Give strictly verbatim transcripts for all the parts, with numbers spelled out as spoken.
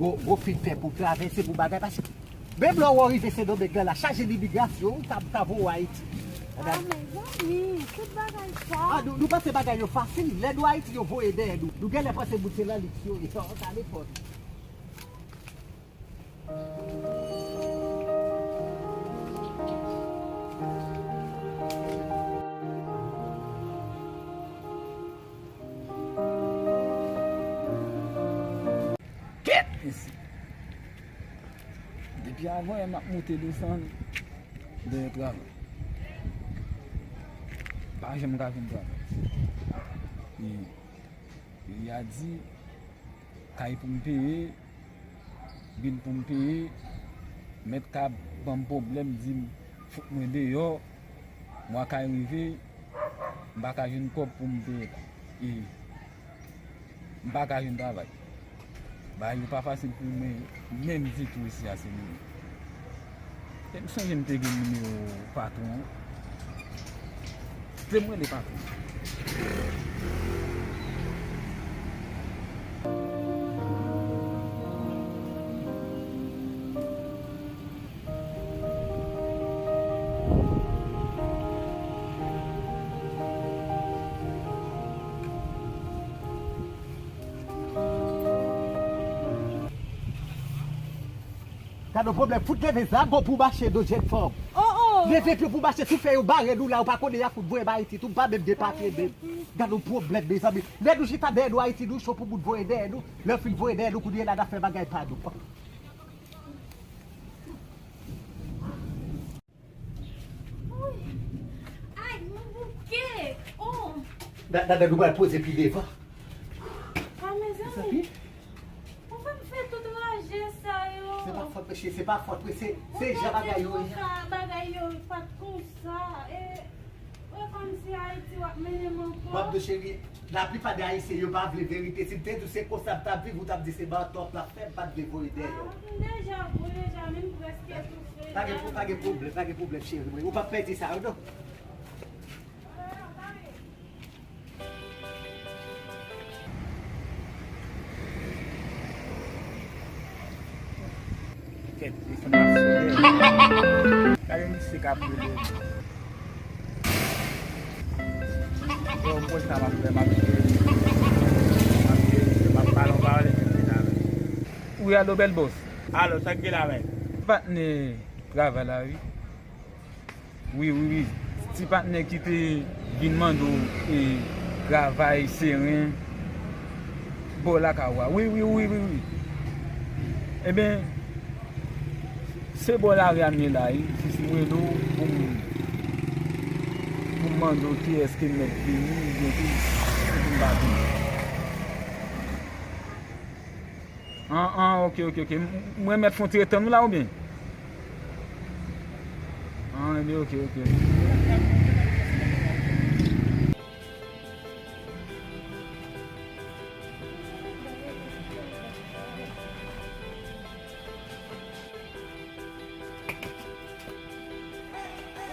Gwo, gwo fil fè pou travèse, pou bagay, paske menm lè w rive Sendomeng la, chaje imigrasyon, ou ta, ta voye w Ayiti. Ah, mezanmi, tout bagay sa. Ah, nou, nou panse bagay yo fasil, lè nou Ayiti, yo voye dèyè nou. Nou genlè panse moun se nan liks yo ye, sa, sa nenpòt. Kèt mesye! Depi avanyè m ap moute desann dèyè travay. Pa janm ka jwenn travay. E, peyi a di, kay pou m peye, bil pou m peye, mèt ka ban m pwoblèm, di m fout mwen deyò, mwa kay rive, m pa ka jwenn kòb pou m peye kay. E m pa ka jwenn travay. Bagay yo pa fasil pou mwen menm ditou isi a, se mwen. E m sonje m te gen nimewo patwon an. Se mwen le patwon. Gad yon pwoblèm, fout leve zago pou mache non jèn fanm. Oh, oh. Leve pye pou mache sou fè yo bare nou la, ou pa konnen y a fout voye m Ayiti tou, m pa menm gen papye menm. Gad yon pwoblèm, mezanmi. Lè nou chita dèyè nou Ayiti, nou cho pou moun voye dèyè nou. Lè yo fin voye dèyè nou, kounye a la n ap fè bagay pa nou. Ay, mwen bouke. Oh. Dada, nou pral poze pi devan. Ah, mezanmi. Ou fè m fè tout raje sa yo. Se pa fòt mwen, cheri, se pa fòt mwen, se, se jan bagay yo ye. Bagay yo pa t konsa. E, e kòmsi Ayiti w ap mennen m ankò. M ap di w, cheri, laplipa de Ayisyen yo pa vle verite. Si m te di w se konsa m t ap viv, ou t ap di se mantò m t ap fè, m pa t vle voye dèyè w. Ah, m deja gou deja, men m prèske toufe. Pa gen, pa gen pwoblèm, pa gen pwoblèm, cheri mwen. Ou p ap pèdi sa yo, non. Kèt, telefòn nan ap sonnen. Gade misye k ap rele m. Yo, m konn sa m ap fè, m ap jere misye. M ap jere misye, m ap pale yon pawòl epi m vin avè l. Wi, alo, bèl bòs. Alo, sa k gen la, men? Patnè travay la, wi. Wi, wi, wi. Ti patnè ki te vin mande w, e, travay seren bò lakay ou a. Wi, wi, wi, wi, wi. Eben, se bò lari a m ye la, wi. Jis m rele w pou m, pou m mande w kiyès ke m mèt vini, oubyen ki, ki pou m pa vini. An, an, ok, ok, ok. M, mwen mèt fè yon ti ret tann ou la oubyen? An, ebyen, ok, ok.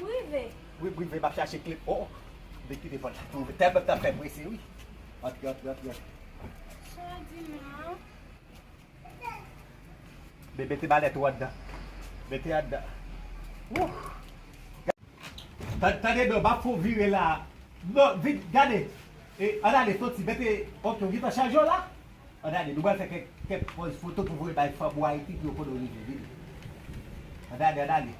Ou rive? Wi, m rive, m ap chache kle. Oh, m te kite pòt la tou ouvè. Tèlman m t ap fè prese, wi. Antre, antre, antre, antre. Sa di non. Men mete malèt ou anndan. Mete anndan. Wouh! Tan-, tande non, m ap fè w vire la. Non, vin, gade. E, ann ale, soti, mete, ok, ou gentan chanje w la? Ann ale, nou pral fè kèk, kèk pòz foto pou voye bay fanm ou Ayiti pou yo konnen w rive, vini. Ann ale, ann ale.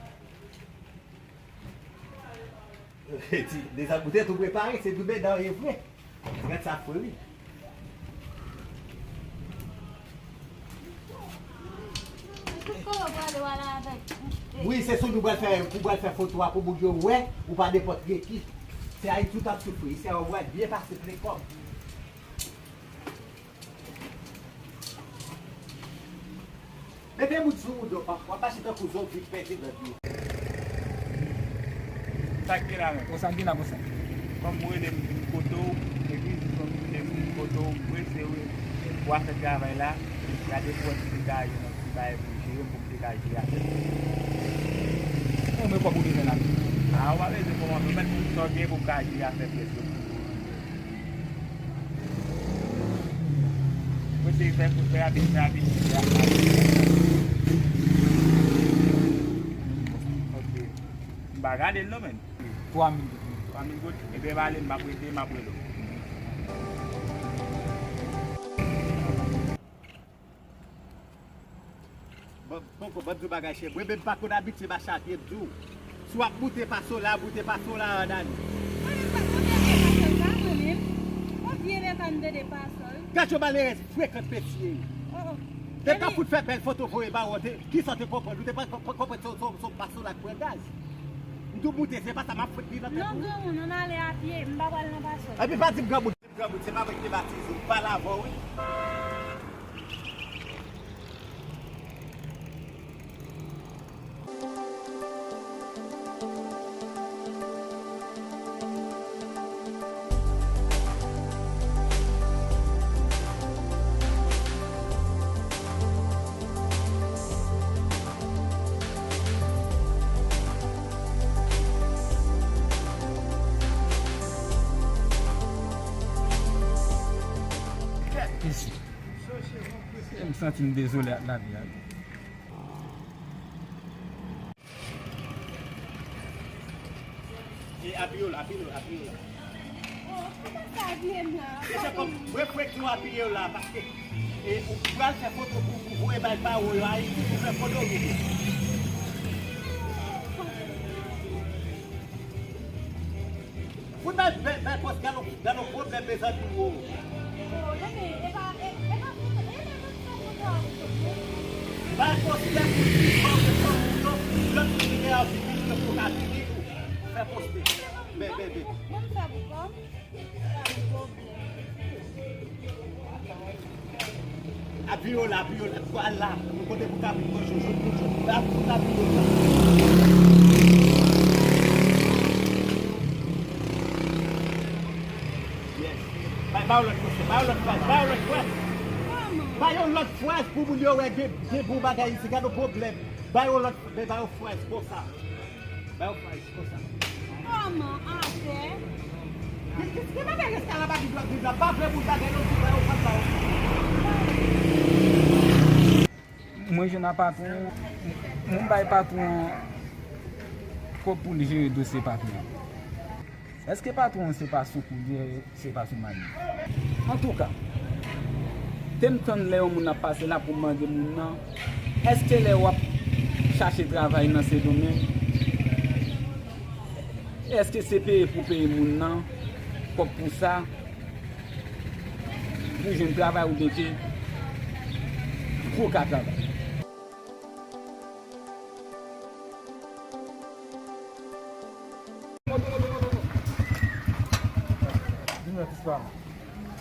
Ti, deza, ou te tou prepare, se double dan ye vre. Gad sa fre, wi. Tout kote w prale, w ale avèk. Wi, se sou nou pral fè, pou pral fè foto a pou moun yo wè, ou pa nenpòt gen ki. Se Ayiti ou t ap soufri, isi a w pral byen pase plen kòb. Mete bout sou ou do, w ap mache tankou zonbi k pèdi nan dlo. Sa k gen la menm? Konsa k gen la konsa. Kòm ou rele m vin kote w, epi jis kòm ou rele m vin kote w, m prese wi. Pou afè travay la, gade pou wè si te ka jwenn yon ti bagay pou jere m, pou m te ka jere afè m. E mwen kòb ou bezwen la? A, ou pa bezwen kòman, mwen mèt pou m sa w gen pou m ka jere afè prèske pou ou. Mwen te fè kout fè abitye, abitye, abitye. Ok. M pa gade l non, menn. Twa mil goud. Twa mil goud. Ebyen, m ale, m ap rete, m ap rele w. Bon, bon, bon, ban m di w bagay, chè. Mwen menm pa konn abitye mache a pye, m di w. Si w ap boute pasol la, boute pasol la, Dani. Mwen menm pa konn tande pasol la, mwen menm. Konbyen lè pa m tande pasol? Gad yon malerèz frekan mesye. Oh, oh. Te ka fout fè bèl foto voye ba ou, te, kisa w te konprann? Ou te pa konprann se, se, se pasol la k pran gaz. M di w boute, se pa sa m ap fout li nan tèt ou. Non, granmoun, ann ale a pye, m pa pral nan pasol. Epi pa di m granmoun. Granmoun, se pa mwen ki te batize w, m pale avè w, wi. Isi. M santi m dezole ak lavi a. E apiye w la, apiye w la, apiye w la. Oh, poukisa apiye m la? Deja kòm mwen fwek nou apiye w la, paske e, ou pral fè foto pou, pou voye bay pawòl yo Ayiti, pou fè foto yo. Fout bay, bay, bay pòs, gade yon, gade yon pwoblèm, mezanmi, wo. Oh, men, e pa, e, e pa foto, e pa foto, foto a, foto. Bay pòs, lè pou di, pa w te pran moun, non, lòt moun ki gen anvi vini, yo pou ka vini tou. Fè poste. Ben, ben, ben. Bon, bon, sa pou kòm. Apiye w la, apiye w la, pral la. Nou kote pou kabrit manje, jòt pou jòt. La, pou kabrit yo la. Yes. Bay, bay yon lòt fraz, bay yon lòt fraz, bay yon lòt fraz. Bay yon lòt fraz pou moun yo wè gen, gen bon bagay isi, gade yon pwoblèm. Bay yon lòt, bay, bay yon fraz konsa. Bay yon fraz konsa. Kòman atè? Ki, ki, ki bagay eskalab ak viv la, viv la? Pa vle moun bagay non, viv la, yo pa ba yo. Mwen jwenn ak patwon, mwen bay patwon an kòb pou l jere dosye patwon an. Èske patwon an se pa sou kou l ye? Se pa sou mani. Antouka, te m tann lè yon moun ap pase la pou m mande moun nan, èske lè w ap chache travay nan Sendomeng, èske se peye pou peye moun nan kòb pou sa, pou jwenn travay oubyen ke pou w ka travay? Di m nan ti pa m.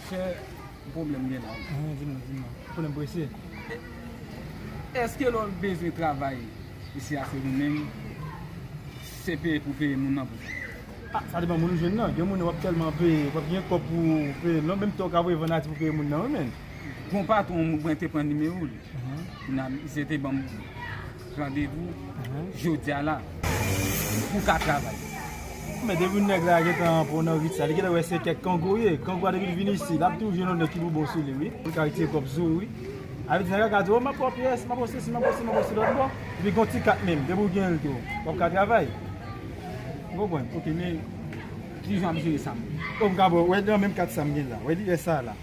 Chè, pwoblèm gen la. Di m nan, di m nan. Pwoblèm prese. Èske lè w bezwen travay isi a Sendomeng, se peye pou peye moun nan pou sa? Ah, sa depann moun ou jwenn nan. Gen moun w ap tèlman peye, w ap gen kòb pou peye l non, menm tan w ka voye vann Ayiti pou peye moun nan, wi, men. Gon patwon mwen te pran nimewo l. Kounye a, misye te ban m randevou jodi a la pou ka travay. Men depi nèg la gentan pran nan rit sa, li gentan wè se kèk kango ye. Kango a depi l vin isi, l ap toujou jwenn yon nèg ki pou bon sou li, wi. Pou l ka retire kòb sou, wi. Avè di nèg la ka di, o, m ap pran pyès, m ap pran sesi, m ap pran sesi lòt bò. Epi gon ti kat menm, depi w gen l tou, w ap ka travay. Ou konprann? Ok, men kijan w ap jere sa m? O, m ka ba w, wè nan menm kat sa m gen la. Wè li, wè sa la.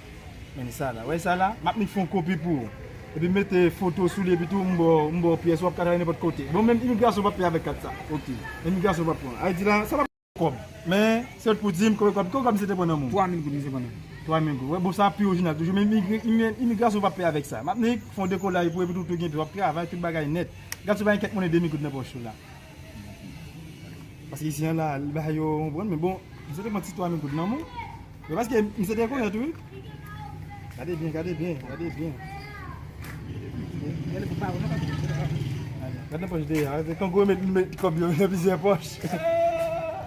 Men sa la, wè sa la, m ap nik fè yon kopi pou ou. Epi mete foto sou li, epi tou, m ba w, m ba w pyès, w ap ka travay nenpòt kote. Bon, menm imigrasyon p ap peye avèk kat sa. Ok. Imigrasyon p ap pran. Sa vle di la, sa p ap kòb. Men, se pou di m, konbyen kòb, konbyen kòb misye te pran nan men w? Twa mil goud misye pran nan men m. Twa mil goud. Wè, bon, sa pi orijinal toujou, men imigre-, imi-, imigrasyon p ap peye avèk sa. M ap nik fè yon dekolay pou ou, epi tou, tou gen, w ap travay, tout bagay nèt. Gad si w pa gen kèk monnen de mil goud nan pòch ou la. Paske isi an la, li ba yo, w konprann, men bon, misye te pran ti twa mil goud nan men w. Men paske misye te konnen tou, wi. Gade byen, gade byen, gade byen. Gade nan pòch dèyè a, se kankou yo met, met kòb yo nan plizyè pòch.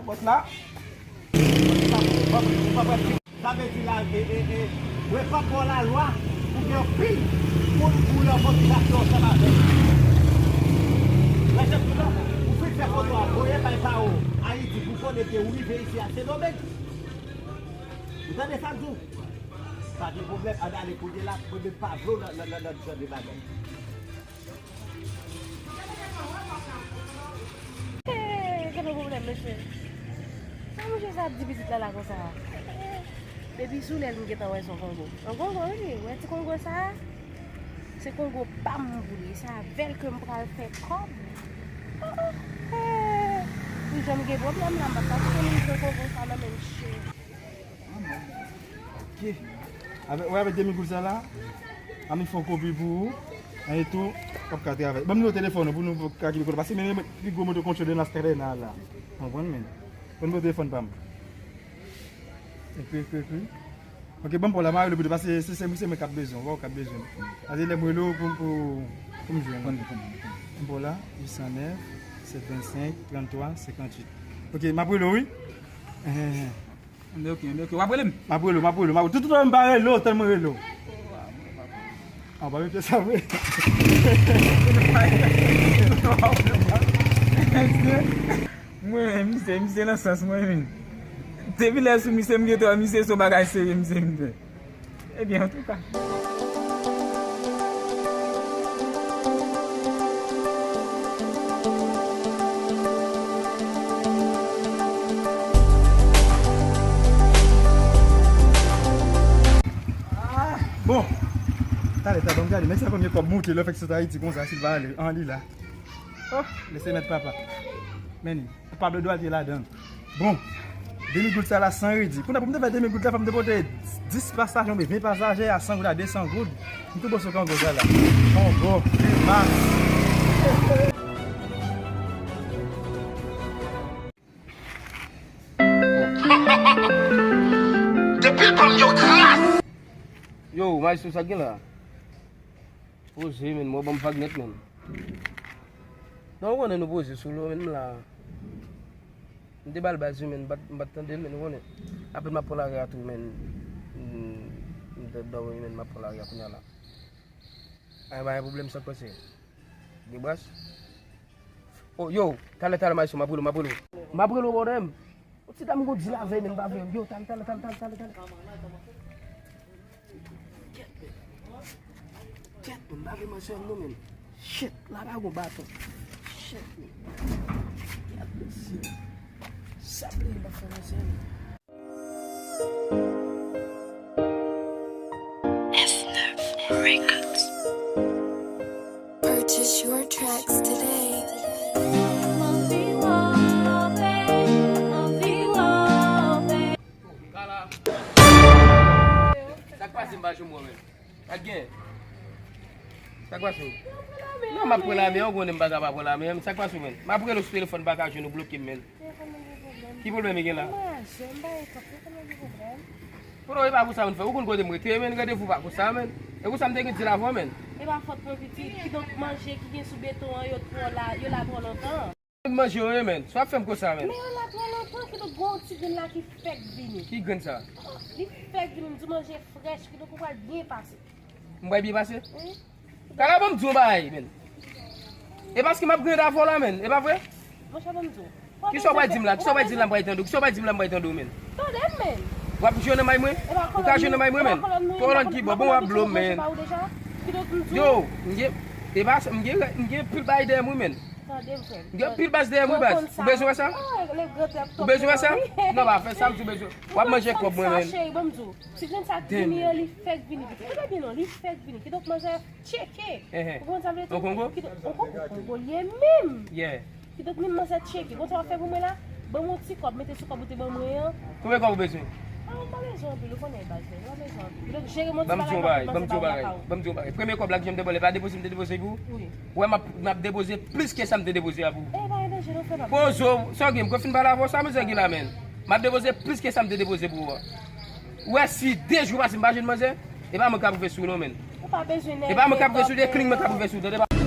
Bòs la. Sa vle di la, e, e, e, mwen pa pran lalwa pou gen anpil moun pou yo fè otorizasyon ansanm avè m. Lè se pou la, ou fin fè foto a, voye bay pa ou, Ayiti, pou konnen ke ou rive isi a Sendomeng. Ou tande sa m di w? Pa gen pwoblèm, ann ale kounye la, mwen menm pa vle w nan, nan, nan, nan jan de bagay. Hey, gade pwoblèm, mesye. Sa monchè sa ap di pitit la la konsa? Depi sou lè l m gentan wè se yon kongo. Yon kongo, wi, wè ti kongo sa a? Se kongo pa m pou li, se avè l ke m pral fè kòb. Oh, oh, hey. Pou jan m gen pwoblèm la, m ap pase yon kongo sa nan men misye. Ok. Avèk, wè, avèk de mil goud sa la, an mi fè yon kopi pou ou. An etou, w ap ka travay. Ban m nimewo telefòn ou pou nou kalkile kote w pase, men, men, pi gwo moto kontwole nan Sterena la. Konprann, men. Ban m nimewo telefòn pa m. Ekri, ekri, ekri. Ok, ban m pa w la, m a rele w pito, paske se, se, se mwen k ap bezwen w, wè w k ap bezwen m. Paske lè m rele w pou, pou, pou m jwenn ou. Ban m, ban m, ban m. Ban m pa w la, uit san nèf, sèt vennsenk, tranntwa, senkantuit. Ok, m ap rele w, wi. Enhen, enhen. Anben, ok, anben, ok. W ap rele m? M ap rele w, m ap rele w, m ap rele w. Toutotan m pa rele w, tann mwen rele w. A, w pa mete sa vre. Mwen, misye, misye nan sans mwen, men. Depi lè sou misye, m gen twa, misye se yon bagay serye, misye vin fè. Ebyen, antouka. Bon. Talè, talè, ban m gade. Men sa premye kòb moute lè w fèk sot Ayiti konsa, si l pa ale. An, li la. Oh, lese mèt papa. Men li. Pablo Duarte ladan. Bon, de mil goud sa la san redi. Kounye a pou m te fè de mil goud la, fò m te pote dis pasaje oubyen ven pasaje a san goud, a de san goud. M tou bon sou kongo sa la. Kongo, Max. Depi l ban m yon kras. Yo, maestro, sa k gen la? Poze, men, mwen ban m vag nèt, men. Non, ou konnen nou poze sou lo, men, m la. M te ba l baz, wi, men, m pa t, m pa t tande l, men, ou konnen. Apre m ap pran lari a tou, men. M, m t ap dòmi, men, m ap pran lari a kounye a la. Ay, pa gen pwoblèm, sa k pase? Gen bras? Oh, yo, talè, talè, maestro, m ap rele w, m ap rele w. M ap rele w, bòdè m. Yon ti dam gon dil avè l, men m pa vle. Yo, talè, talè, talè. Kèt, men. Kèt, men, m pa vle manzè non, men. Shit, la pa gon baton. Shit, men. Kèt, men, si. Sa vle, m pa fè manzè non. S neuf Records. Purchase your tracks today. Sa k pase m pa janm wè w, men? Sa k gen? Sa k pase w? Non, m ap pran lame, ou konnen m pa ka pa pran lame. Sa k pase w, men? M ap rele w sou telefòn, m pa ka jwenn ou, bloke m, men. Ki pwoblèm ki gen la? Mwen, jèn, m pa gen kòb, telefòn mwen gen pwoblèm. Bro, e pa konsa, men, frè. Ou konn kote m rete, men, randevou pa konsa, men. E konsa m te gen di l avè w, men. E pa fòt mwen, pitit. Kidonk, manje ki gen sou beton an, yo twò la, yo la twò lontan. Manje yo ye, men. Sa w ap fè m konsa, men. Men yo la twò lontan, kidonk, gon ti grenn la ki fèk vini. Ki grenn sa? Oh, li fèk vini, m di w manje frèch, kidonk, ou pral byen pase. M pral byen pase? Wi. Kaka, ban m di w yon bagay, men. E paske m ap griyen avè w la, men. E pa vre? Monchè, ban m di w. Kisa w pral di m la? Kisa w pral di m la, m pral tande w? Kisa w pral di m la, m pral tande w, men? Tande m, men. W ap jwe nan may mwen? Ou ka jwe nan may mwen, men? Kolòn ki bò? Bon, w ap blo m, men. Yo, m gen, e pa sa, m gen, m gen pil bagay dèyè m, wi, men. M gen pil baz dèyè m, wi, baz. Ou bezwen wè sa? Ou bezwen wè sa? Non, pa fè sa, m di w bezwen. W ap manje kòb mwen, men. Ti grenn sa k vini an, li fèk vini. Tande byen non, li fèk vini. Kidonk manzè tcheke. Ou konprann sa m vle di? Yon kongo? Kidonk, yon kongo, kongo li ye menm. Yeah. Kidonk menm manzè tcheke. Konn sa w ap fè pou mwen la? Ban m yon ti kòb, mete sou kòb ou te ban mwen an. Konbyen kòb ou bezwen? Ah, m pa bezwen anpil, ou konnen baz mwen, m pa bezwen anpil. Kidonk jere m yon ti bagay, m ap mete sa ba ou lakay ou. Ban m di w yon bagay, ban m di w yon bagay. Premye kòb la ki janm te vòlè, pa depoze m te depoze pou ou? Wi. Wè, m ap, m ap depoze plis ke sa m te depoze a pou ou. Eh, pa gen danje, non, frè, m ap... Poze w, sa w gen, m konn fin pale avè w, sa manzè gen la, men. M ap depoze plis ke sa m te depoze pou ou a. Ou wè, si de jou pase m pa jwenn manzè, e pa mwen k ap rive sou ou non, men. Ou pa bezwen nève. E pa mwen k ap rive sou ou, e kling mwen k ap rive sou ou, tande pa.